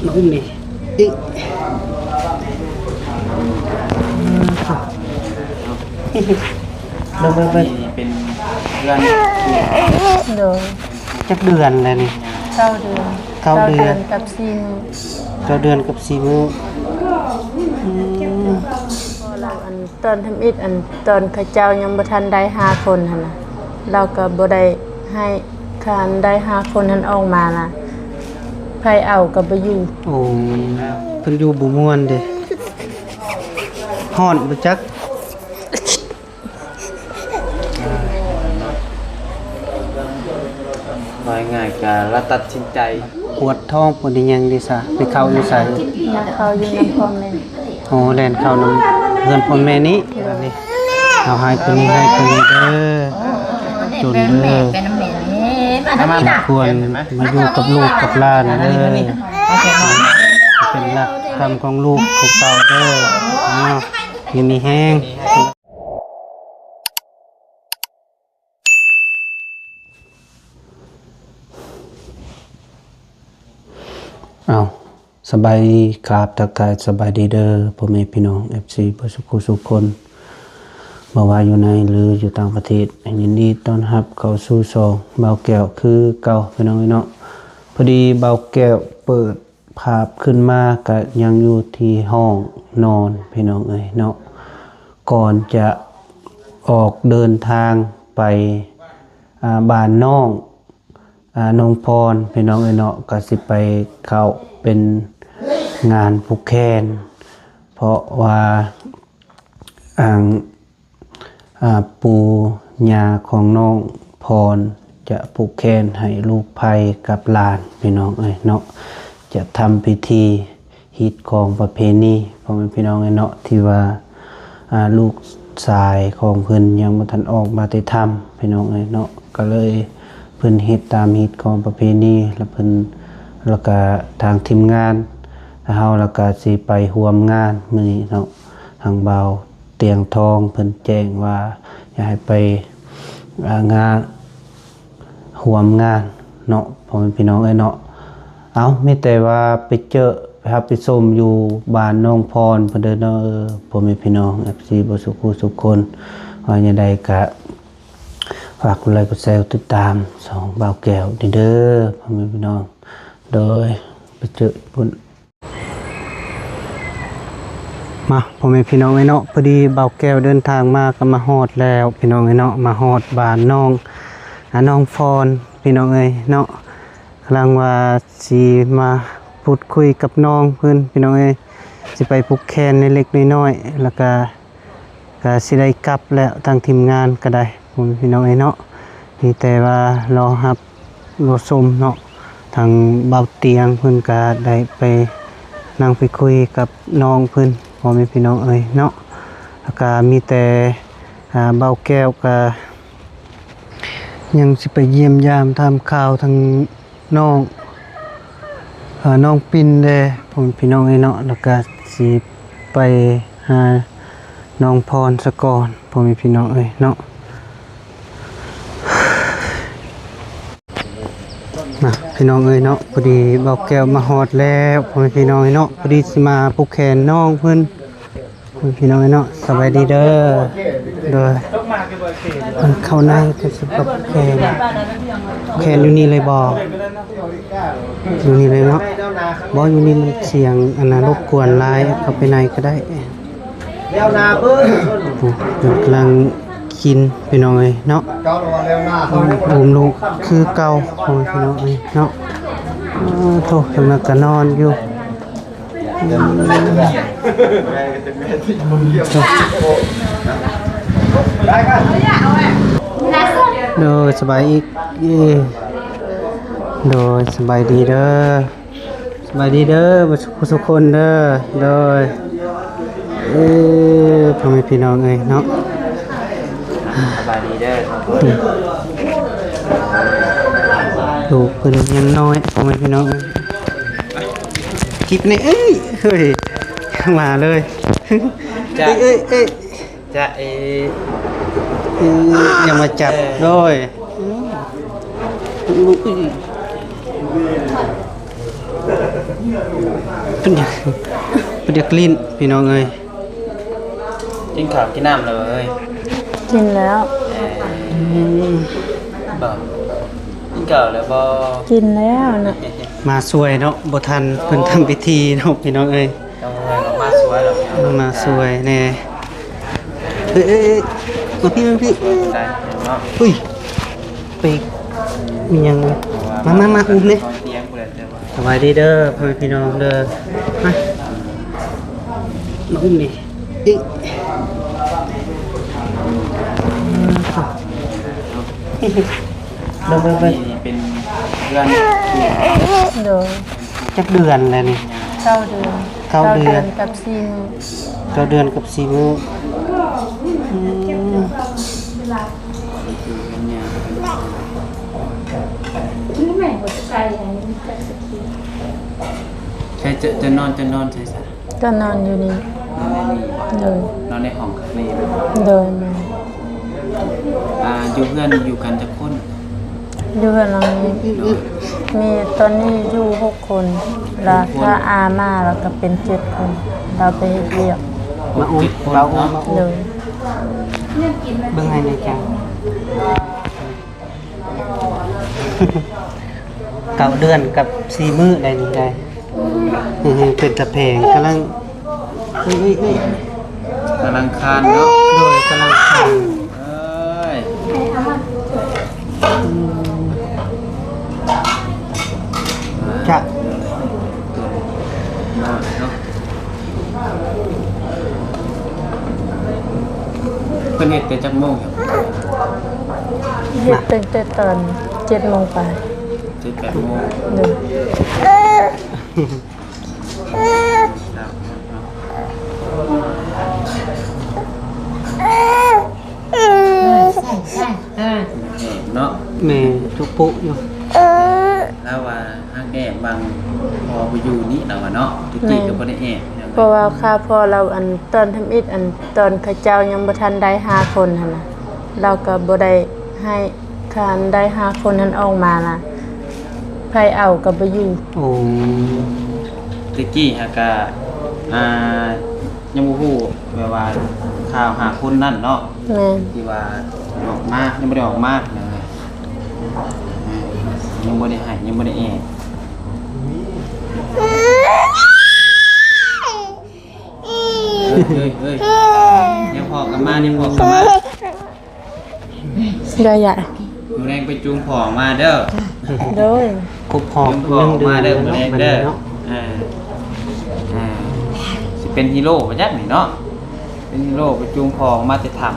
ມາອຸ້ມນີ້ ອີກ ເບິ່ງໆໆ ເປັນເຮືອນ ໂດຍ ຈັກເດືອນແລ້ວນີ້? ເກົ້າເດືອນ ເກົ້າເດືອນ ເກົ້າເດືອນກັບສີ່ມື້ ເກົ້າເດືອນກັບສີ່ມື້ ອືມ ອັນ ຕອນທຳອິດ ອັນ ຕອນເຂົາເຈົ້າຍັງບໍ່ທັນໄດ້ຫ້າຄົນຫັ້ນນະ ລາວກໍບໍ່ໄດ້ໃຫ້ ຄັນໄດ້ຫ້າຄົນຫັ້ນອອກມານະ ໃຜເອົາກໍບໍ່ຢູ່. ໂອ້ ເພິ່ນຢູ່ບໍ່ມ່ວນເດ້ ຮ້ອນບໍ່ຈັກ. ເວົ້າງ່າຍໆ ກະລະຕັດສິນໃຈ ປວດທ້ອງປວດອີ່ຫຍັງເດຊະ ໄປເຂົ້າຢູ່ໃສ? ມາເຂົ້າຢູ່ນຳພໍ່ແມ່. ໂອ້ ແລ່ນເຂົ້ານຳເຮືອນພໍ່ແມ່ນີ້ ບາດນີ້ ເອົາໃຫ້ຄົນນີ້ ໃຫ້ຄົນນີ້ເດີ ຈົນເດີ ເປັນແມ່ ເປັນແມ່ ເປັນແມ່ ສົມຄວນມາຢູ່ກັບລູກກັບຫຼານເດີ ເປັນຫຼັກທຳຂອງລູກຂອງເຕົ້າເດີ ເອົາ ຢູ່ມີແຮງ. ເອົາ ສະບາຍດີຄັບ ທັກທາຍສະບາຍດີເດີ ພໍ່ແມ່ພີ່ນ້ອງ ເອັຟຊີ ເບິດສູ່ສູ່ຄົນ ບໍ່ວ່າຢູ່ໃນ ຫຼື ຢູ່ຕ່າງປະເທດ ຍິນດີຕ້ອນຮັບເຂົ້າສູ່ຊ່ອງບ່າວແກ້ວຄືເກົ່າ ພີ່ນ້ອງເອີຍເນາະ. ພໍດີບ່າວແກ້ວເປີດ ພາບຂຶ້ນມາກະຍັງຢູ່ທີ່ຫ້ອງນອນ ພີ່ນ້ອງເອີຍເນາະ. ກ່ອນຈະອອກເດີນທາງໄປ ອາ ບ້ານນ້ອງ ອາ ນ້ອງພອນ ພີ່ນ້ອງເອີຍເນາະ ກະຊິໄປເຂົ້າເປັນງານຜູກແຂນ ເພາະວ່າ ອາ ອາ ປູ່ຍ່າຂອງນ້ອງພອນຈະຜູກແຂນໃຫ້ລູກໃພ້ກັບຫຼານ ພີ່ນ້ອງເອີຍເນາະ ຈະທຳພິທີຮີດຄອງປະເພນີ ພໍ່ແມ່ພີ່ນ້ອງເອີຍເນາະ ທີ່ວ່າ ອາ ລູກຊາຍຂອງເພິ່ນຍັງບໍ່ທັນອອກມາແຕ່ຖ້ຳ ພີ່ນ້ອງເອີຍເນາະ ກະເລີຍເພິ່ນເຮັດຕາມຮີດຄອງປະເພນີ ລະເພິ່ນ ລະກະທາງທີມງານເຮົາ ລະກະຊິໄປຮ່ວມງານມື້ນີ້ເນາະ ທາງບ່າວ ຕຽງທອງເພິ່ນແຈ້ງວ່າຢາກໃຫ້ໄປ ອາ ງານ ຮ່ວມງານເນາະ ພໍ່ແມ່ພີ່ນ້ອງເອີຍເນາະ. ເອົາ ມີແຕ່ວ່າໄປເຈີໄປຮັບໄປຊົມຢູ່ບ້ານນ້ອງພອນເພິ່ນເດີເນາະ ພໍ່ແມ່ພີ່ນ້ອງ ເອັຟຊີ ເບິດສູ່ຄູ່ສູ່ຄົນ. ວ່າຈັ່ງໃດກະຝາກກົດໄລກົດແຊ ກົດຕິດຕາມຊ່ອງບ່າວແກ້ວນີ້ເດີ ພໍ່ແມ່ພີ່ນ້ອງ. ໂດຍ ໄປເຈີພຸ້ນ. ມາ ພໍ່ແມ່ພີ່ນ້ອງເອີຍເນາະ ພໍດີບ່າວແກ້ວເດີນທາງມາກໍມາຮອດແລ້ວ ພີ່ນ້ອງເອີຍເນາະ ມາຮອດບ້ານນ້ອງ ອາ ນ້ອງຟອນ ພີ່ນ້ອງເອີຍເນາະ ກຳລັງວ່າຊິມາພູດຄຸຍກັບນ້ອງເພິ່ນ ພີ່ນ້ອງເອີຍ ຊິໄປຜູກແຂນເລັກໆນ້ອຍໆ ແລ້ວກະ ກະຊິໄດ້ກັບແລ້ວ ທາງທີມງານກໍໄດ້ ພໍ່ແມ່ພີ່ນ້ອງເອີຍເນາະ ມີແຕ່ວ່າລໍຮັບ ລໍຊົມເນາະ ທາງບ່າວຕຽງເພິ່ນກະໄດ້ໄປນັ່ງໄປຄຸຍກັບນ້ອງເພິ່ນ ພໍ່ແມ່ພີ່ນ້ອງເອີຍເນາະ ແລ້ວກະມີແຕ່ ອາ ບ່າວແກ້ວກະຍັງຊິໄປຢ້ຽມຢາມຖາມຂ່າວທາງ ນ້ອງ ເອີ ນ້ອງປິນແດ່ ພໍ່ແມ່ພີ່ນ້ອງເອີຍເນາະ ແລ້ວກະຊິໄປຫານ້ອງພອນສະກ່ອນ ພໍ່ແມ່ພີ່ນ້ອງເອີຍເນາະ. ມາ ພີ່ນ້ອງເອີຍເນາະ ພໍດີບ່າວແກ້ວມາຮອດແລ້ວ ພໍ່ແມ່ພີ່ນ້ອງເອີຍເນາະ ພໍດີຊິມາຜູກແຂນນ້ອງເພິ່ນ. ພີ່ນ້ອງເນາະ ສະບາຍດີເດີ ໂດຍ ເຂົ້າໃນກໍຊິປະແຂນ ແຂນຢູ່ນີ້ເລີຍບໍ່? ຢູ່ນີ້ເລີຍເນາະ ບໍ່ ຢູ່ນີ້ມັນສຽງອັນນະ ລົບກວນຫຼາຍ ເຂົ້າໄປໃນກໍໄດ້. ໂອ້ ເພິ່ນກຳລັງກິນ ພີ່ນ້ອງເອີຍເນາະ ອຸ້ມລູກຄືເກົ່າ ພີ່ນ້ອງເອີຍເນາະ. ໂອ້ ໂທ້ ເພິ່ນກະນອນຢູ່. ໂດຍ ສະບາຍອີກ ໂດຍ ສະບາຍດີເດີ ສະບາຍດີເດີ ເບິດສູ່ຄົນເດີ ໂດຍ ເອີ ພໍ່ແມ່ພີ່ນ້ອງເອີຍເນາະ. ສະບາຍດີເດີ ລູກເພິ່ນຍັງນ້ອຍ ພໍ່ແມ່ພີ່ນ້ອງເອີຍ. ຈິບນີ້ ເອີຍ ເຮີ້ຍ ມາເລີຍ ຈະ ເອີຍ ເອີຍ ເອີຍ ຈະເອ ເອີຍ ຢ່າມາຈັບ ເອີ ໂດຍ ລູກ ເອີຍ. ເພິ່ນຢາກ ເພິ່ນຢາກຫຼິ້ນພີ່ນ້ອງເອີຍ. ກິນເຂົ້າກິນນ້ຳແລ້ວເອີຍ? ກິນແລ້ວ. ເອີ ອືມ ບໍ່ ກິນເຂົ້າແລ້ວບໍ່? ກິນແລ້ວນະ. ມາຊ່ວຍເນາະ ບໍ່ທັນເພິ່ນທຳພິທີເນາະພີ່ນ້ອງເອີຍ. ຕ້ອງເອີຍ ມາຊ່ວຍແລ້ວ ມາຊ່ວຍແດ່. ເອີຍ ເອີຍ ເອີຍ ມາພີ້ ມາພີ້. ໄດ້ເນາະ. ອຸ້ຍ ໄປມີຫຍັງ? ມາ ມາ ມາ ອຸ້ມເດ້. ສະບາຍດີເດີພໍ່ແມ່ພີ່ນ້ອງເດີ. ມາ ມາອຸ້ມນີ້. ເອີ ເບິ່ງ ເບິ່ງ ເບິ່ງ. ນີ້ເປັນເຮືອນ ໂດຍ. ຈັກເດືອນແລ້ວນີ້? ເກົ້າເດືອນ. ເກົ້າເດືອນ ເກົ້າເດືອນກັບສີ່ມື້. ເກົ້າເດືອນກັບສີ່ມື້. ອືມ ໃສ ຈະ ຈະນອນ ຈະນອນໃສຊະ? ກໍນອນຢູ່ນີ້. ນອນໃນນີ້ບໍ່? ໂດຍ. ນອນໃນຫ້ອງຄັກນີ້ບໍ່? ໂດຍ ແມ່ນ. ອ່າ ຢູ່ເຮືອນນີ້ຢູ່ກັນຈັກຄົນ? ຢູ່ເຮືອນຫຼັງນີ້ ໂດຍ ມີ ຕອນນີ້ຢູ່ຫົກຄົນ ແລ້ວຖ້າອາມາ ແລ້ວກໍເປັນເຈັດຄົນ ລາວໄປເຮັດວຽກ. ຫົກເຈັດຄົນເນາະ. ໂດຍ. ເບິ່ງໃຫ້ແດ່ຈ້າ. ເກົ້າເດືອນກັບສີ່ມື້ໄດ້ນີ້ໄດ້. ເປັນຕາແພງ ກຳລັງ ເອີຍ ເອີຍ ເອີຍ ກຳລັງຄານເນາະ. ໂດຍ ກຳລັງຄານ. ເອີຍ ອືມ ຈະ ເນາະ. ເພິ່ນເຮັດແຕ່ຈັກໂມງ? ເຮັດຕັ້ງແຕ່ຕອນເຈັດໂມງປາຍ. ເຈັດແປດໂມງ. ໂດຍ. ເນາະ ແມ່ຈຸປຸຢູ່. ລາວວ່າຫາກແອບບາງພໍ່ບໍ່ຢູ່ນີ້ ລາວວ່າເນາະ. ແຕ່ກີ້ກໍບໍ່ໄດ້ແອບ. ເພາະວ່າຂ້າພໍ່ລາວ ອັນ ຕອນທຳອິດ ອັນ ຕອນເຂົາເຈົ້າຍັງບໍ່ທັນໄດ້ຫ້າຄົນຫັ້ນນະ ລາວກໍບໍ່ໄດ້ໃຫ້. ຄັນໄດ້ຫ້າຄົນຫັ້ນອອກມານະ ໃຜເອົາກໍບໍ່ຢູ່. ໂອ້ ແຕ່ກີ້ຫາກະ ອ່າ ຍັງບໍ່ຮູ້ແບບວ່າຂ່າວຫ້າຄົນນັ້ນເນາະ. ແມ່ນ. ທີ່ວ່າອອກມາ ຍັງບໍ່ໄດ້ອອກມາ ເອີ ຍັງບໍ່ໄດ້ໃຫ້ ຍັງບໍ່ໄດ້ແອບ. ເຮີ້ຍ ເຮີ້ຍ ເຮີ້ຍ ດຽວພໍ່ກັບມາ ດຽວພໍ່ກັບມາ. ໄດ້ ຍາຍ ມື້ແລງໄປຈູງພໍ່ອອກມາເດີ. ໂດຍ. ຄຸບພໍ່ ຈູງພໍ່ອອກມາເດີມື້ແລງເດີ. ເອີ ເອີ ຊິເປັນຮີໂຣບໍ່ຈັກນີ້ເນາະ. ເປັນຮີໂຣໄປຈູງພໍ່ອອກມາແຕ່ຖ້ຳ.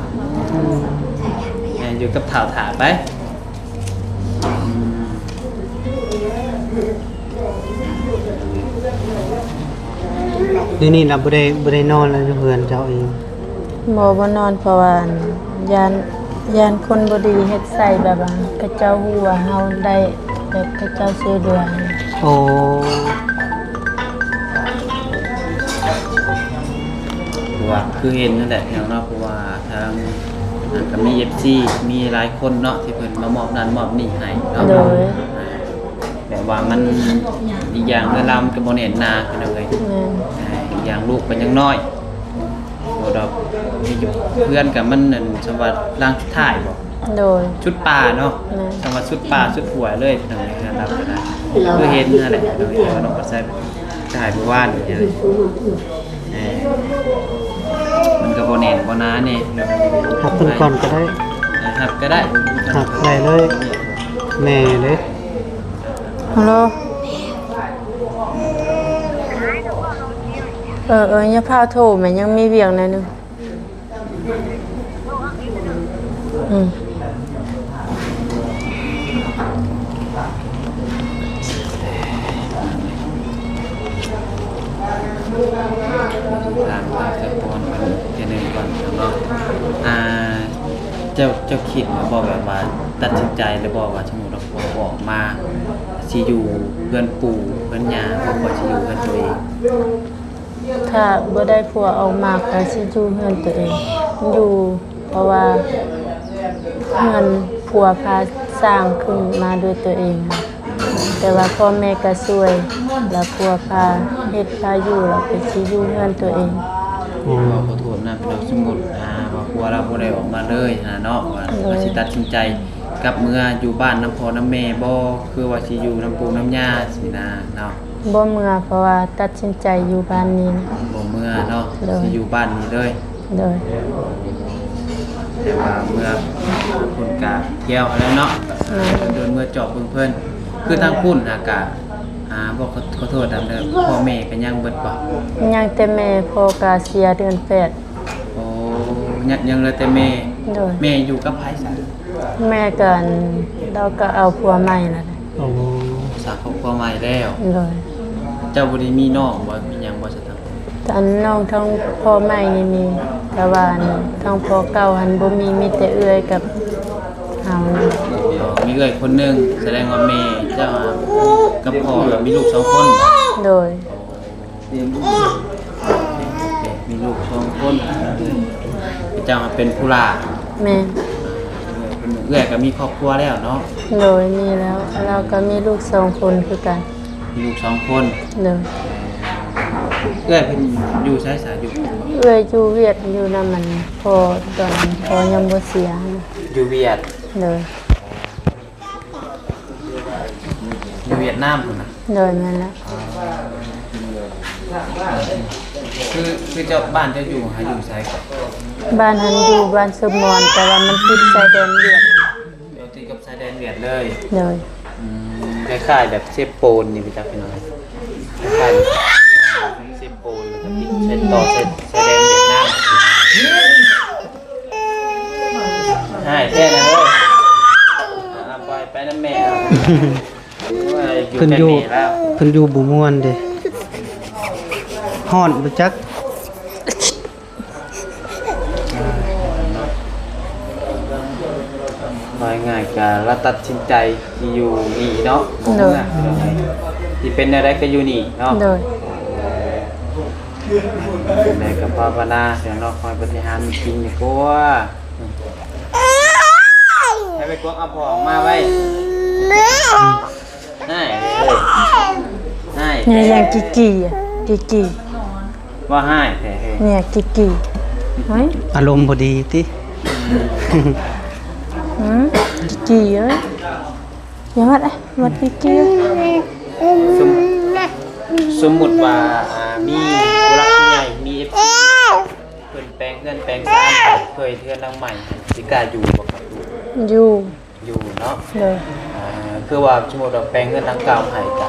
ເອີ ຢູ່ກັບທ້າວຖ້າໄປ. ອືມ ດຽວນີ້ລະບໍ່ໄດ້ ບໍ່ໄດ້ນອນລະຢູ່ເຮືອນເຈົ້າເອງ? ບໍ່ ບໍ່ນອນ ເພາະວ່າ ຢ້ານ ຢ້ານຄົນບໍ່ດີເຮັດໃສ່ ແບບວ່າເຂົາເຈົ້າຮູ້ວ່າເຮົາໄດ້ ແບບເຂົາເຈົ້າຊ່ວຍເຫຼືອ. ໂອ້ ເພາະວ່າຄືເຫັນນັ້ນແຫຼະເນາະ ເພາະວ່າ ທາງ ອ່າ ກໍມີເອັຟຊີ ມີຫຼາຍຄົນເນາະ ທີ່ເພິ່ນມາມອບນັ້ນມອບນີ້ໃຫ້ເນາະ. ໂດຍ. ອ່າ ແບບວ່າມັນ ອີກຢ່າງເຮືອນລາວມັນກໍບໍ່ແໜ້ນໜາ ພີ່ນ້ອງເອີຍ. ແມ່ນ. ອ່າ ອີກຢ່າງລູກກໍຍັງນ້ອຍ ບໍ່ດອກ ເຮືອນກໍມັນ ອັນ ສຳວ່າຫຼັງສຸດທ້າຍບໍ? ໂດຍ. ສຸດປ່າເນາະ. ແມ່ນ. ສຳວ່າສຸດປ່າສຸດຫ້ວຍເລີຍ ພີ່ນ້ອງເອີຍ ເຮືອນລາວກໍໄດ້ ຄືເຫັນນັ້ນແຫຼະ ພີ່ນ້ອງເອີຍ ວ່ານ້ອງປາໄຊ ຖ່າຍມື້ວານນີ້. ເອີ ມັນກໍບໍ່ແໜ້ນບໍ່ໜາແດ່. ຮັບເພິ່ນກ່ອນກໍໄດ້. ເອີ ຮັບກໍໄດ້ ຮັບໄດ້ເລີຍ. ແມ່ເດ້. ຮັລໂຫຼ. ເອີ ເອີ ຢ່າຟ້າວໂທແມ່ ຍັງມີວຽກໜ້ອຍໜຶ່ງ. ອືມ ຖາມທາງສະກອນເພິ່ນເທື່ອໜຶ່ງກ່ອນເນາະ. ອ່າ ເຈົ້າ ເຈົ້າຄິດແລ້ວບໍ່ ແບບວ່າຕັດສິນໃຈແລ້ວບໍ່ ວ່າສົມມຸດວ່າຜົວອອກມາ ຊິຢູ່ເຮືອນປູ່ເຮືອນຍ່າ ຫຼືວ່າຊິຢູ່ເຮືອນຕົວເອງ? ຖ້າບໍ່ໄດ້ຜົວອອກມາ ຂ້ອຍຊິຢູ່ເຮືອນຕົວເອງຢູ່ ເພາະວ່າເຮືອນຜົວພາສ້າງຂຶ້ນມາດ້ວຍຕົວເອງ. ແຕ່ວ່າພໍ່ແມ່ກໍຊ່ວຍ ແລ້ວຜົວພາເຮັດພາຢູ່ ແລ້ວກໍຊິຢູ່ເຮືອນຕົວເອງ. ອືມ ຂໍໂທດນະພີ່ນ້ອງ ສົມມຸດ ອ່າ ວ່າຜົວລາວບໍ່ໄດ້ອອກມາເລີຍຫັ້ນນະເນາະ ວ່າ ໂດຍ ວ່າຊິຕັດສິນໃຈກັບເມືອຢູ່ບ້ານນຳພໍ່ນຳແມ່ບໍ່ ຄືວ່າຊິຢູ່ນຳປູ່ນຳຍ່າຊີ້ນະເນາະ? ບໍ່ເມືອ ເພາະວ່າຕັດສິນໃຈຢູ່ບ້ານນີ້. ບໍ່ເມືອເນາະ? ໂດຍ ຊິຢູ່ບ້ານນີ້ເລີຍ. ໂດຍ ແຕ່ວ່າເມືອພຸ້ນກະທ່ຽວຫັ້ນແຫຼະເນາະ. ແມ່ນ ເດີນເມືອຈອບເບິ່ງເພິ່ນ. ຄືທາງພຸ້ນຫາກະ ອ່າ ບໍ່ ຂໍ ຂໍໂທດນຳເດີ ພໍ່ແມ່ກະຍັງເບິດບໍ່? ຍັງແຕ່ແມ່ ພໍ່ກະເສຍເດືອນແປດ. ໂອ້ ຍັງ ຍັງເຫຼືອແຕ່ແມ່. ໂດຍ ແມ່ຢູ່ກັບໃຜຊະ? ແມ່ກໍ ອັນ ລາວກໍເອົາຜົວໃໝ່ແລ້ວ. ໂອ້ ສ້າງຄອບຄົວໃໝ່ແລ້ວ. ໂດຍ ເຈົ້າບໍ່ໄດ້ມີນ້ອງບໍ່ ມີຫຍັງບໍ່ຊະ? ອັນ ນ້ອງທາງພໍ່ໃໝ່ນີ້ມີ ແຕ່ວ່າ ອັນ ທາງພໍ່ເກົ່າຫັ້ນບໍ່ມີ ມີແຕ່ເອື້ອຍກັບເຮົານີ້. ມີເອື້ອຍຄົນໜຶ່ງ ສະແດງວ່າແມ່ເຈົ້າກັບພໍ່ມີລູກສອງຄົນ. ໂດຍ ມີລູກສອງຄົນ ເຈົ້າເປັນຜູ້ຫຼ້າ. ແມ່ນ ເອື້ອຍກໍມີຄອບຄົວແລ້ວເນາະ? ໂດຍ ມີແລ້ວ ລາວກໍມີລູກສອງຄົນຄືກັນ. ມີລູກສອງຄົນ. ໂດຍ ເອື້ອຍເພິ່ນຢູ່ໃສຊະ? ຢູ່ ເອື້ອຍຢູ່ຫວຽດ ຢູ່ນຳ ອັນ ພໍ່ ຕອນພໍ່ຍັງບໍ່ເສຍ. ຢູ່ຫວຽດ. ໂດຍ ຢູ່ຫວຽດນາມພຸ້ນນະ? ໂດຍ ແມ່ນແລ້ວ. ຄື ຄືເຈົ້າ ບ້ານເຈົ້າຢູ່ຫາຢູ່ໃສ? ບ້ານຫັ້ນຢູ່ບ້ານສົມມອນ ແຕ່ວ່າມັນຕິດຊາຍແດນຫວຽດ. ເອີ ຕິດກັບຊາຍແດນຫວຽດເລີຍ. ໂດຍ ອືມ ຄ້າຍໆແບບເຊໂປນນີ້ໄປຈັກພີ່ນ້ອງ ຄ້າຍໆແບບເຊໂປນ ແລ້ວກໍຕິດຊາຍ ຕໍ່ຊາຍ ຊາຍແດນຫວຽດນາມ. ຮ້າຍແທ້ນະເອີຍ ອ່າ ປ່ອຍໄປນຳແມ່. ເພິ່ນຢູ່ ເພິ່ນຢູ່ບໍ່ມ່ວນເດ້ ຮ້ອນບໍ່ຈັກ. ເວົ້າງ່າຍໆ ກະລະຕັດສິນໃຈທີ່ຢູ່ນີ້ເນາະ ບໍ່ເມືອ. ໂດຍ ຊິເປັນແນວໃດກໍຢູ່ນີ້ເນາະ. ໂດຍ ຈັ່ງໃດກໍພາວະນາເນາະ ຂໍໃຫ້ປາຕິຫານມີຈິງດີກວ່າ. ໃຫ້ໄປກວກເອົາພໍ່ອອກມາໄວ້. ຮ້າຍເດ້ ຮ້າຍ ນີ້ຍັງກີ່ກີ່ ກີ່ກີ່ ວ່າຮ້າຍແທ້ເຮີ້ຍ ນີ້ກີ່ກີ່. ເຮີ້ຍ ອາລົມບໍ່ດີຕິ? ອືມ ກີ່ກີ່ເອີຍ ຢ່າມັດ ມັດກີ່ກີ່. ສົມ ສົມມຸດວ່າ ອ່າ ມີຜູ້ຫຼັກຜູ້ໃຫຍ່ ມີເອັຟຊີ ເພິ່ນແປງເຮືອນແປງຊານ ເຄີຍເຮືອນຫຼັງໃໝ່ ຊິກ້າຢູ່ບໍ່? ຢູ່ ຢູ່ເນາະ. ໂດຍ ອ່າ ຄືວ່າສົມມຸດວ່າແປງເຮືອນຫຼັງເກົ່າໃຫ້ ກະ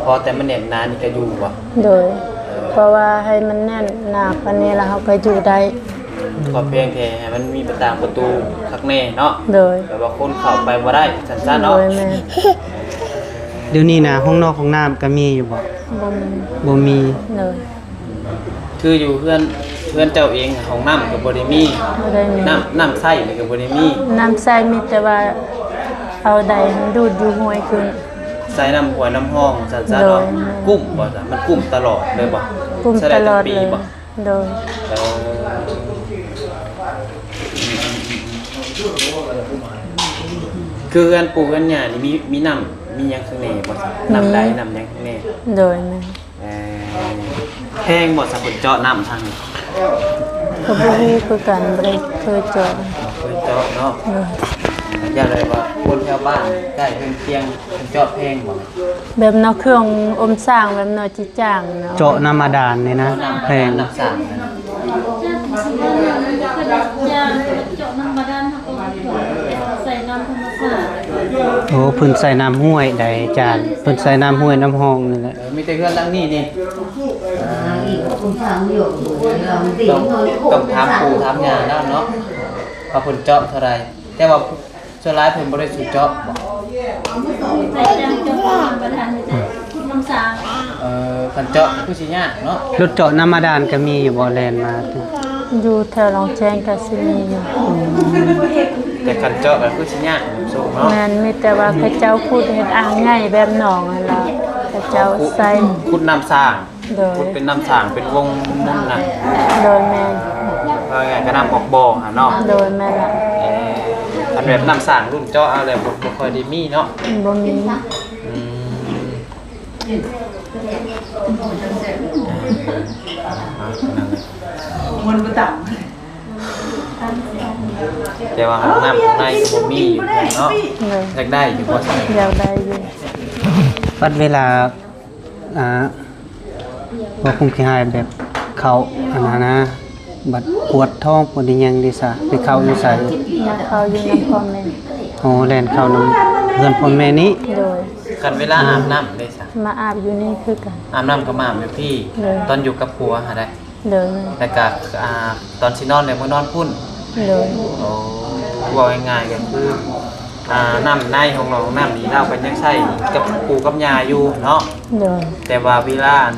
ພໍແຕ່ມັນແໜ້ນໜານີ້ກະຢູ່ບໍ່? ໂດຍ ເອີ ເພາະວ່າໃຫ້ມັນແໜ້ນໜາປານນີ້ລະເຮົາກະຢູ່ໄດ້. ອືມ ຂໍພຽງແຕ່ໃຫ້ມັນມີປະຕາງປະຕູຄັກແນ່ເນາະ. ໂດຍ ແບບວ່າຄົນເຂົ້າໄປບໍ່ໄດ້ ຊັ້ນຊະເນາະ. ໂດຍ ແມ່ນ. ດຽວນີ້ນະ ຫ້ອງນອກຫ້ອງນ້ຳກະມີຢູ່ບໍ່? ບໍ່ມີ ບໍ່ມີ. ໂດຍ ຄືຢູ່ເຮືອນ ເຮືອນເຈົ້າເອງ ຫ້ອງນ້ຳກໍບໍ່ໄດ້ມີ. ບໍ່ໄດ້ມີ. ນ້ຳ ນ້ຳໃຊ້ນີ້ກໍບໍ່ໄດ້ມີ. ນ້ຳໃຊ້ມີແຕ່ວ່າເອົາໄດຫັ້ນດູດຢູ່ຫ້ວຍຂຶ້ນ. ໃຊ້ນ້ຳຫ້ວຍນ້ຳຮ່ອງຊັ້ນຊະເນາະ. ໂດຍ ແມ່ນ. ກຸ້ມບໍ່ຊະ? ມັນກຸ້ມຕະຫຼອດເລີຍບໍ່? ກຸ້ມຕະຫຼອດເລີຍ. ໃຊ້ໄດ້ເປັນປີບໍ່? ໂດຍ ເອີ ຄືເຮືອນປູ່ເຮືອນຍ່ານີ້ມີ ມີນ້ຳ ມີຫຍັງຂ້າງໃນບໍ່? ມີ ນ້ຳໃດ ນ້ຳຫຍັງຂ້າງໃນ? ໂດຍ ແມ່ນ. ເອີ ແພງບໍ່ຊະ ເພິ່ນເຈາະນ້ຳທາງນີ້? ກໍບໍ່ຮູ້ຄືກັນ ບໍ່ໄດ້ເຄີຍເຈາະ. ບໍ່ເຄີຍເຈາະເນາະ. ໂດຍ ຢາກໄດ້ວ່າຄົນແຖວບ້ານໃກ້ເຮືອນຄຽງເພິ່ນເຈາະແພງບໍ່? ແບບເນາະ ເຄື່ອງອົມສ້າງ ແບບເນາະ ຈີຈ້າງເນາະ ເຈາະນ້ຳບາດານນີ້ນະ ເຈາະນ້ຳ ແພງ ນ້ຳສ້າງນະ. ເຈາະນ້ຳບາດານ ເຮົາກໍໃສ່ນ້ຳທຳມະຊາດ. ໂອ້ ເພິ່ນໃສ່ນ້ຳຫ້ວຍໃດ ອາຈານ? ເພິ່ນໃສ່ນ້ຳຫ້ວຍນ້ຳຮ່ອງນີ້ແຫຼະ. ເອີ ມີແຕ່ເຮືອນຫຼັງນີ້ນີ້ ອ່າ ຕ້ອງ ຕ້ອງຖາມປູ່ຖາມຍ່າລາວເນາະ ວ່າເພິ່ນເຈາະເທົ່າໃດ. ແຕ່ວ່າສ່ວນຫຼາຍເພິ່ນບໍ່ໄດ້ສູ່ເຈາະບໍ? ໃສ່ຈ້າງເຈາະນ້ຳບາດານ ຂຸດນ້ຳສາງ. ເອີ ຄັນເຈາະຄືຊິຍາກເນາະ. ລົດເຈາະນ້ຳບາດານກໍມີຢູ່ບໍ່ ແລ່ນມາ? ຢູ່ແຖວຫຼອງແຈ້ງກໍຊິມີຢູ່. ແຕ່ຄັນເຈາະກໍຄືຊິຍາກເນາະ. ແມ່ນ ມີແຕ່ວ່າເຂົາເຈົ້າຂຸດເຮັດອ່າງໃຫຍ່ແບບໜອງຫັ້ນລະ ເຂົາເຈົ້າໃສ່ ຂຸດ ຂຸດນ້ຳສ້າງ. ໂດຍ ຂຸດເປັນນ້ຳສ້າງເປັນວົງມຸນນະ. ໂດຍ ແມ່ນ. ເອີ ເວົ້າງ່າຍໆກໍນ້ຳອອກບໍ່ຫັ້ນເນາະ. ໂດຍ ແມ່ນລະ. ເອີ ອັນແບບນ້ຳສ້າງລຸ້ນເຈາະເອົາແລ້ວ ບໍ່ ບໍ່ຄ່ອຍໄດ້ມີເນາະ. ບໍ່ມີ. ອືມ ມັນບໍ່ຕາມ ແຕ່ວ່າຫ້ອງນ້ຳຂ້າງໃນກໍບໍ່ມີຢູ່ເນາະ. ໂດຍ ຢາກໄດ້ຢູ່ບໍ່ຊັ້ນ? ຢາກໄດ້ຢູ່. ບັດເວລາ ອ່າ ບໍ່ຄົງຂີ້ຮ້າຍແບບເຂົ້າອັນນັ້ນນະ ບັດປວດທ້ອງປວດອີ່ຫຍັງເດຊະ ໄປເຂົ້າຢູ່ໃສ? ມາເຂົ້າຢູ່ນຳພໍ່ແມ່. ອໍ ແລ່ນເຂົ້ານຳເຮືອນພໍ່ແມ່ນີ້. ໂດຍ. ຄັນເວລາອາບນ້ຳເດຊະ? ມາອາບຢູ່ນີ້ຄືກັນ. ອາບນ້ຳກໍມາອາບຢູ່ພີ້. ໂດຍ. ຕອນຢູ່ກັບຜົວຫັ້ນໃດ? ໂດຍ. ແລ້ວກໍ ອ່າ ຕອນຊິນອນແລ້ວມານອນພຸ້ນ? ໂດຍ. ໂອ້ ເວົ້າງ່າຍໆ ກໍຄື ອ່າ ນ້ຳໃນຫ້ອງນອນຫ້ອງນ້ຳນີ້ລາວກໍຍັງໃຊ້ກັບປູ່ກັບຍ່າຢູ່ເນາະ. ໂດຍ. ແຕ່ວ່າເວລາ ອັນ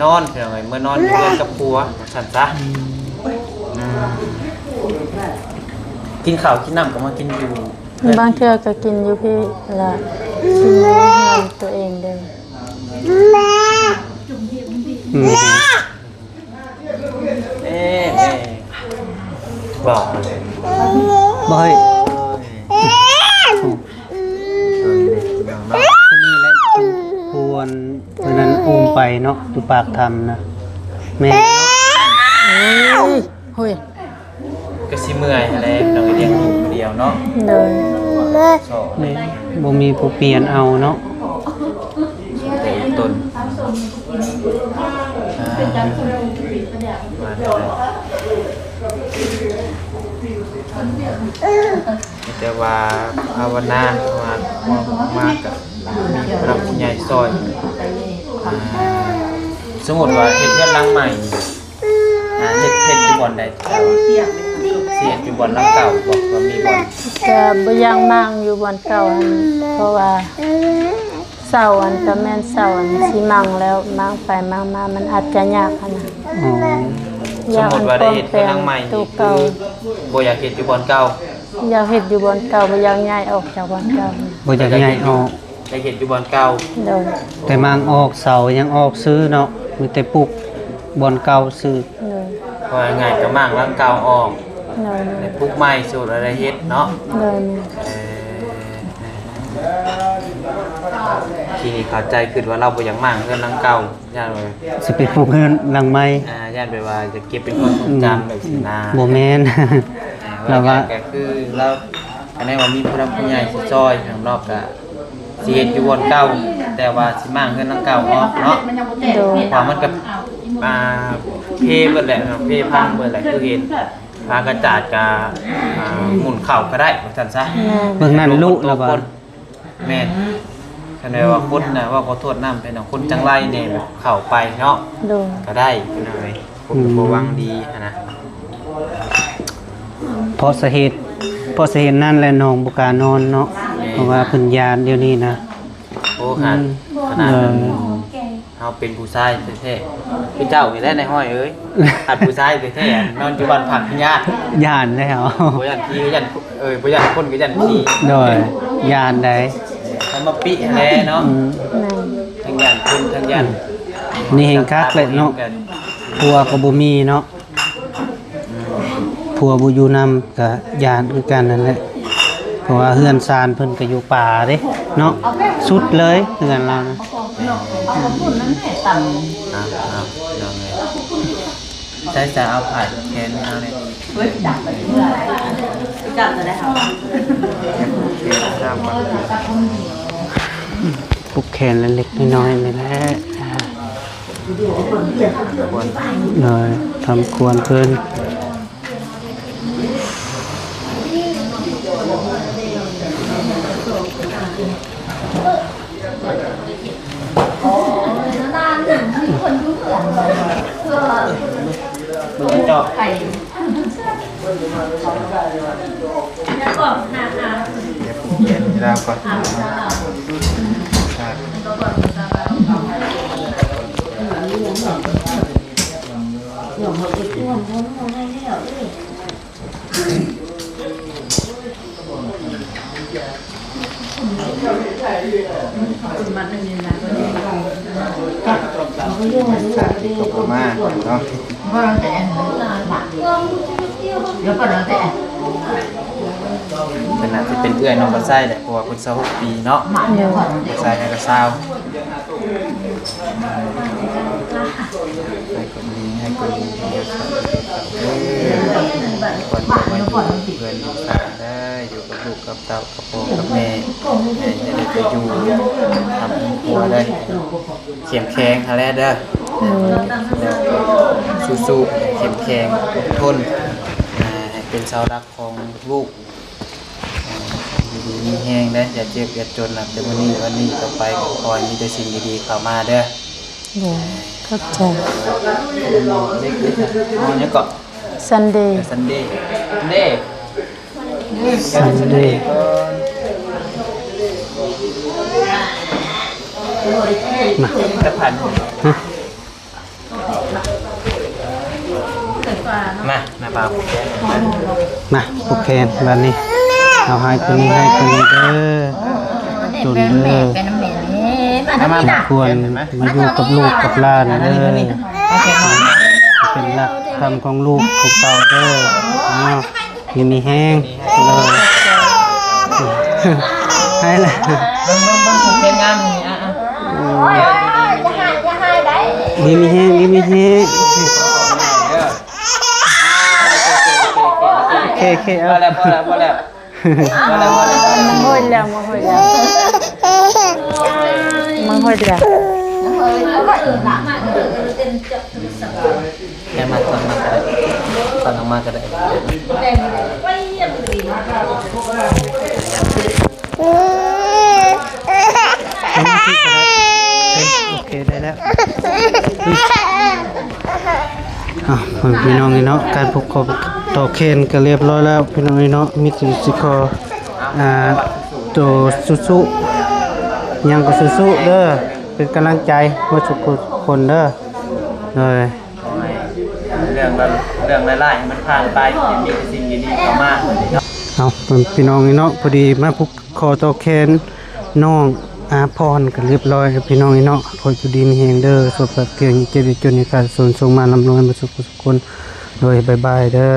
ນອນ ພີ່ນ້ອງເອີຍ ເມື່ອນອນຢູ່ເຮືອນກັບຜົວ ວ່າຊັ້ນຊະ. ອືມ ອືມ ກິນເຂົ້າກິນນ້ຳກໍມາກິນຢູ່ ບາງເທື່ອກໍກິນຢູ່ພີ້ລະ ກິນຢູ່ເຮືອນຕົວເອງເດີ. ອືມ ເອີ ເອີ ບອກ ບໍ່ໃຫ້ ໂອ້ຍ ຄົນນີ້ແຫຼະ ຜູ້ອັນ ອັນນັ້ນອຸ້ມໄປເນາະ ຢູ່ປາກຖ້ຳນະ ແມ່ນ ໂອ້ຍ ໂອ້ຍ ກໍຊິເມື່ອຍຫັ້ນແຫຼະ ນ້ອງກໍລ້ຽງລູກຜູ້ດຽວເນາະ. ໂດຍ. ແມ່ນ ບໍ່ມີຜູ້ປ່ຽນເອົາເນາະ. ແຕ່ອີກຕົນ ອ່າ ວ່າແນວໃດ ມີແຕ່ວ່າພາວະນາວ່າ ວ່າມາກະມີຜູ້ຫຼັກຜູ້ໃຫຍ່ຊ່ອຍ. ອ່າ ສົມມຸດວ່າເຮັດເຮືອນຫຼັງໃໝ່ ອ່າ ເຮັດ ເຮັດຢູ່ບ່ອນໃດ? ຊິເຮັດຢູ່ບ່ອນຫຼັງເກົ່າບໍ່ ວ່າມີບ່ອນ? ກະບໍ່ຢາກມ້າງຢູ່ບ່ອນເກົ່າຫັ້ນ ເພາະວ່າ ເສົາອັນກໍແມ່ນເສົາອັນຊິໝັ່ງແລ້ວ ໝັ່ງໄປໝັ່ງມາມັນອາດຈະຍາກຫັ້ນນະ. ອໍ ຢາກ ສົມມຸດວ່າໄດ້ເຮັດເຮືອນຫຼັງໃໝ່ນີ້ ຄືບໍ່ຢາກເຮັດຢູ່ບ່ອນເກົ່າ? ຢາກເຮັດຢູ່ບ່ອນເກົ່າ ບໍ່ຢາກຍ້າຍອອກຈາກບ່ອນເກົ່າ. ບໍ່ຢາກຍ້າຍອອກ ຢາກເຮັດຢູ່ບ່ອນເກົ່າ. ໂດຍ. ແຕ່ໝັ່ງອອກເສົາຍັງອອກຊື່ເນາະ ມີແຕ່ປຸກບ່ອນເກົ່າຊື່. ໂດຍ. ເວົ້າງ່າຍໆ ກໍໝັ່ງຫຼັງເກົ່າອອກ. ໂດຍ. ແລ້ວປຸກໃໝ່ ສູດລະໄດ້ເຮັດເນາະ. ໂດຍ. ເອີ ທີ່ນີ້ເຂົ້າໃຈ ຄິດວ່າລາວບໍ່ຢາກມ້າງເຮືອນຫຼັງເກົ່າ ຢ້ານວ່າຊິໄປປຸກເຮືອນຫຼັງໃໝ່. ອ່າ ຢ້ານແບບວ່າຈະເກັບເປັນຄວາມຊົງຈຳ ອືມ ແບບຊີ້ນະ. ບໍ່ແມ່ນ ອ່າ ລາວວ່າ ກໍຄືລາວ ອັນນັ້ນວ່າມີຜູ້ຫຼັກຜູ້ໃຫຍ່ຊິຊ່ອຍຂ້າງນອກ ກໍຊິເຮັດຢູ່ບ່ອນເກົ່າ ແຕ່ວ່າຊິມ້າງເຮືອນຫຼັງເກົ່າອອກເນາະ. ໂດຍ. ເພາະວ່າມັນກໍ ອ່າ ເພເບິດແຫຼະເນາະ ເພພັງເບິດແຫຼະ ຄືເຫັນ ຜ້າກະຈາດກະ ອ່າ ໝຸນເຂົ້າກໍໄດ້ ວ່າຊັ້ນຊະ. ແມ່ນ. ເບິ່ງນັ້ນລຸແລ້ວບໍ່? ແມ່ນ. ຄັນແບບວ່າຄົນນະ ເວົ້າຂໍໂທດນຳ ເປັນຄົນຈັງໄລແດ່ ແບບເຂົ້າໄປເນາະ. ໂດຍ. ກໍໄດ້ ພີ່ນ້ອງເອີຍ ຄົນກໍບໍ່ຫວັງດີຫັ້ນນະ. ອືມ. ເພາະສາເຫດ ເພາະສາເຫດນັ້ນແຫຼະ ນ້ອງບໍ່ກ້ານອນເນາະ. ແມ່ນ. ເພາະວ່າເພິ່ນຢ້ານດຽວນີ້ນະ. ໂອ້ ຂະໜາດ ອືມ ຂະໜາດ ເອີ ເຮົາເປັນຜູ້ຊາຍແທ້ໆ ຄືເຈົ້ານີ້ແຫຼະນາຍຮ້ອຍເອີຍ ຂະໜາດຜູ້ຊາຍແທ້ໆ ນອນຢູ່ບ້ານພັກຍັງຢ້ານ ຢ້ານແລ້ວ ບໍ່ຢ້ານຜີ ຢ້ານ ເອີ ບໍ່ຢ້ານຄົນກໍຢ້ານຜີ. ໂດຍ. ຢ້ານໃດ໋ ໃຫ້ມາປິຫັ້ນແຫຼະເນາະ. ອືມ. ທັງຢ້ານຄົນ ທັງຢ້ານ ອືມ ນີ້ແຮ່ງຄັກແຫຼະເນາະ ຜົວກໍບໍ່ມີເນາະ. ຜົວບໍ່ຢູ່ນຳກໍຢ້ານຄືກັນນັ້ນແຫຼະ ເພາະວ່າເຮືອນຊານເພິ່ນກໍຢູ່ປ່າເດ້ເນາະ ສຸດເລີຍເຮືອນລາວນະ. ໃຊ້ສາເອົາຜ້າແຂນໃຫ້ເຮົາແດ່ ຜູກແຂນເລັກໆນ້ອຍໆນີ້ແຫຼະ. ໂດຍ ທຳຄວນເພິ່ນ. ເບິ່ງກະຈອກ ດຽວຜູກແຂນໃຫ້ລາວກ່ອນ. ເພິ່ນໜ້າຈະເປັນເອື້ອຍນ້ອງບັດໄຊແຫຼະ ເພາະວ່າເພິ່ນຊາວຫົກປີເນາະ. ໂດຍ. ບັດໄຊໃຫ້ກໍຊາວ ໃຫ້ຄົນດີ ໃຫ້ຄົນດີ ໃຫ້ຄົນດີ ເອີ ຄວນຈະມາຢູ່ເຮືອນຢູ່ຊານເດີ ຢູ່ກັບລູກກັບເຕົ້າ ກັບພໍ່ກັບແມ່ ໃຫ້ໄດ້ໄປຢູ່ທຳຄອບຄົວເດີ ເຂັ້ມແຂງຫັ້ນແຫຼະເດີ ເອີ ສູ້ໆ ເຂັ້ມແຂງ ອົດທົນ ໃຫ້ເປັນເສົາຫຼັກຂອງລູກ ຢູ່ດີມີແຮງເດີ ຢ່າເຈັບຢ່າຈົນ ນັບແຕ່ມື້ນີ້ວັນນີ້ຕໍ່ໄປ ກໍຂໍໃຫ້ມີແຕ່ສິ່ງດີໆເຂົ້າມາເດີ. ໂດຍ ຂອບໃຈ. ເດັກເດ້ ເອົາຫຍັງເກາະ? ຊັນເດ ເອີ ຊັນເດ ເດ ຊັນເດ ມາ ຈັກພັນ ຮະ? ມາ ມາ ມາ ມາ ຜູກແຂນບາດນີ້ ເອົາໃຫ້ຄົນນີ້ ໃຫ້ຄົນນີ້ເດີ ຈົນເດີ ສົມຄວນມາຢູ່ກັບລູກກັບຫຼານເດີ ເປັນຫຼັກທຳຂອງລູກຂອງເຕົ້າເດີ ເນາະ. ຢູ່ດີມີແຮງເດີ ໃຫ້ລະ ເບິ່ງ ເບິ່ງ ເບິ່ງ ຜູກແຂນງາມນີ້ ອ່ະ ອ່ະ ໂອ້ຍ ຢ່າໃຫ້ ຢ່າໃຫ້ໄດ້ ດີມີແຮງ ດີມີແຮງ ໂອເຄ ໂອເຄ ເອົາ ພໍແລ້ວ ພໍແລ້ວ ພໍແລ້ວ ພໍແລ້ວ ພໍແລ້ວ ໂອ້ຍ ແລ້ວ ໂອ້ຍ ແລ້ວ ໂອ້ຍ ແລ້ວ. ແມ່ນມາ ຕອນມາກໍໄດ້ ຕອນອອກມາກໍໄດ້ ເອົາມາທີ່ກໍໄດ້ ໂອເຄ ໄດ້ແລ້ວ ເອົາ ພີ່ນ້ອງເອີຍເນາະ ການຜູກຄໍຕໍ່ແຂນກໍລຽບຮ້ອຍແລ້ວ ພີ່ນ້ອງເອີຍເນາະ ມີແຕ່ຊິຂໍ ອ່າ ໂຕສູ້ໆ ຫຍັງກໍສູ້ໆເດີ ເປັນກຳລັງໃຈເບິດທຸກຄົນເດີ ໂດຍ ຂໍໃຫ້ເລື່ອງ ເລື່ອງຮ້າຍໆໃຫ້ມັນຜ່ານໄປ ໃຫ້ມີແຕ່ສິ່ງດີໆເຂົ້າມາເນາະ. ເອົາ ພີ່ນ້ອງເອີຍເນາະ ພໍດີມາຜູກຄໍຕໍ່ແຂນນ້ອງອາພອນກໍລຽບຮ້ອຍແລ້ວ ພີ່ນ້ອງເອີຍເນາະ ຂໍຢູ່ດີມີແຮງເດີ ສຸຂະພາບແຂງ ຢ່າເຈັບຢ່າຈົນ ຢ່າຂາດສົນ ສົມມາລ່ຳລວຍເບິດທຸກຄົນ ໂດຍ ບາຍບາຍເດີ.